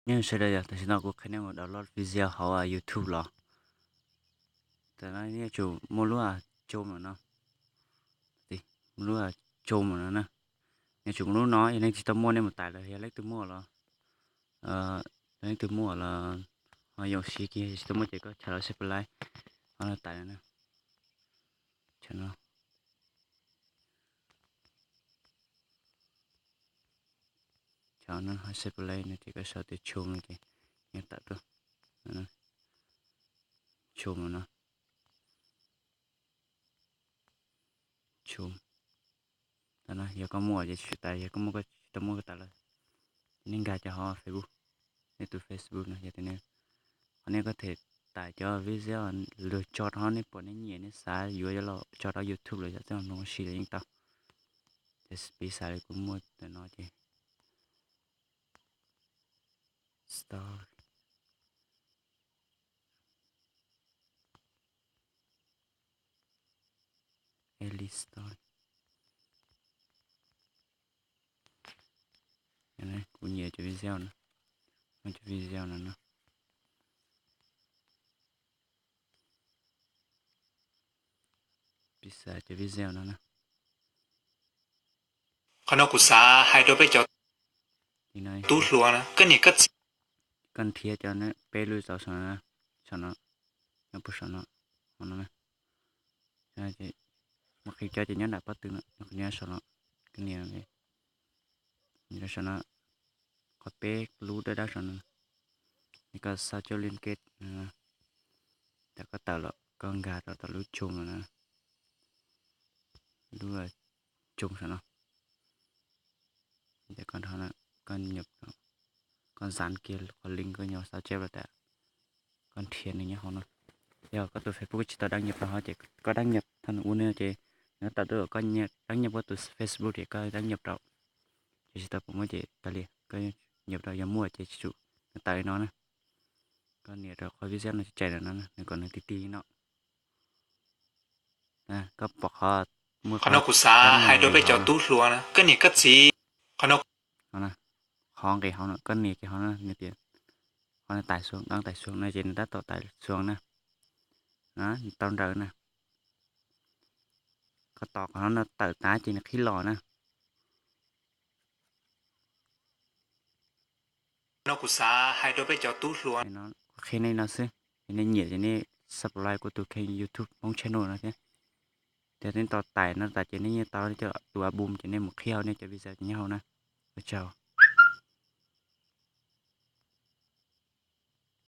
Nyob zoo sawv daws, yog tam sim no kuv qhia nej mus download video hauv YouTube los. Tam no nej yuav tsum muaj lub Chrome no, muaj lub Chrome no na. Nej yuav tsum muaj lub no, yog nej tsis tau muaj nej mus tải los, yog leej twg muaj los, yog leej twg muaj los ho yoom siv kiag, tsis tau muaj ces koj tshaj los seb puas laib, ho los tải no na. Tshaj no, tshaj no ho seb puas laib no ces koj sau tias Chrome no ces nws tawm tuaj, Chrome no, Chrome. Tam no yog koj muaj ces tsis tau, yog koj muaj, koj tsis tau muaj koj tải los, ces nej nkag cov hauv Facebook, nej tus Facebook no yog tias, ho nej có thể tải cov video lwm tso rau nej pom nej nyiam nej xav yuav coj los tso rau YouTube los yog txoj hmoov si los yeej tau. Ces piv xav li kuv muaj ntawm no ces story, Ellie story. Kuv nyiam cov video no, muaj cov video no no. Piv xav cov video no na. Qhov no kuv xav hais rau peb cov tub hluas na, koj niam koj txiv, koj nrhiav cov peb lub tau saum no, saum no, nyob puag saum no, mus qhib cov ces nyob nram pob tw no, nyob saum no, koj nias saum no, qhov peb lub dawb dawb saum no, koj xauj cov liên kết, tam koj tawm los koj nkag rau tom lub Chrome no na, lub Chrome saum no. Ces koj, koj dán kiag qhov link koj nyuam xauj ceb los tas, koj nrhiav nws nyob hauv no. Yog koj tus Facebook tsis tau đăng nhập rau hauv ces koj đăng nhập thaum nws ua no ces nws tawm tuaj, koj đăng nhập koj tus Facebook ces koj đăng nhập rau. Ces tsis tau puas muaj ces tas li, koj nhập rau, yog muaj ces tsis tsum, nws tawm li no na. Koj nias rau qhov video no tsis tseem lawm no, nws kom nws ti ti no. Koj pom qhov, qhov no kuv xav hais rau peb cov tub hluas na, koj niam koj txiv, qhov no, qhov nqis hauv no, koj nias kiag hauv no, nws tias, qhov no tải xuống, đăng tải xuống no ces nws tab tom tải xuống na, nws tau nrawm na. Koj tos qhov no tawm tas ces nws qhib los na. No kuv xav hais rau peb cov tub hluas, kuv qhia nej no xwb, yog nej nyiam ces nej subscribe kuv tus kênh YouTube Hmoob channel no thiab. Ces nej tau tải no tas ces nej yeej tau cov tus album ces nej mus qhib hauv nej cov video ces nyob hauv na. Ua tsaug.